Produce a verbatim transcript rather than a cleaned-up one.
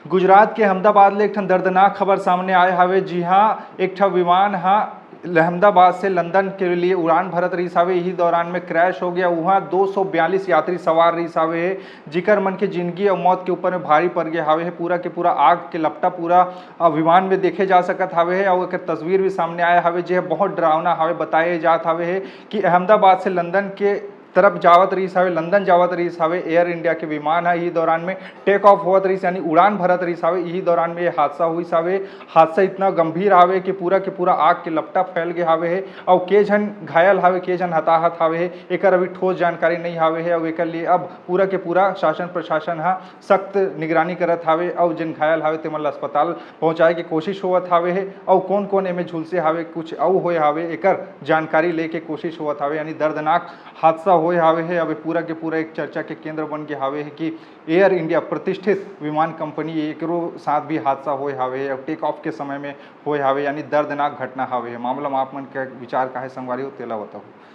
गुजरात के अहमदाबाद ले एक ठन दर्दनाक खबर सामने आए हावे। जी हाँ, एक ठन विमान हा अहमदाबाद से लंदन के लिए उड़ान भरत रहिस हावे, इही दौरान में क्रैश हो गया। उहाँ दो सौ बयालीस यात्री सवार रहिस हावे हे, जिकर मन के जिंदगी अउ मौत के ऊपर में भारी पड़ गया हावे हे। पूरा के पूरा आग के लपटा पूरा, अ, विमान में देखे जा सकत हावे हे, अउ एकर तस्वीर भी सामने आया हावे, जे बहुत डरावना हावे। बताए जात हावे हे कि अहमदाबाद से लंदन के तरफ जावत रहिस हावे, लंदन जावत रहिस हावे एयर इंडिया के विमान ह। इही दौरान में टेक ऑफ होवत रहिस, यानी उड़ान भरत रहिस हावे। इही दौरान में ये हादसा होइस हावे। हादसा इतना गंभीर हावे कि पूरा के पूरा आग के लपटा फैल गए हावे हे, अउ के झन घायल हावे, के झन हताहत हावे हे, एकर अभी ठोस जानकारी नहीं हावे हे। अउ एकर लिए अब पूरा के पूरा शासन प्रशासन ह सख्त निगरानी करत हावे, अउ जेन घायल हावे तेमन ल अस्पताल पहुंचाए के कोशिश होवत हावे हे। अउ कौन कौन एमे झुलसे हावे, कुछ अउ होए हावे, एकर जानकारी लेके कोशिश होवत हावे। यानी दर्दनाक हादसा होए हावे हे। अब ये पूरा के पूरा एक चर्चा के केंद्र बन के हावे हे कि एयर इंडिया प्रतिष्ठित विमान कंपनी, एकरो साथ भी हादसा होए हावे हे। अब टेक ऑफ के समय में होए हावे, यानी दर्दनाक घटना हावे हे। मामला में आप मन के विचार का हे संगवारी हो, तेला बताओ।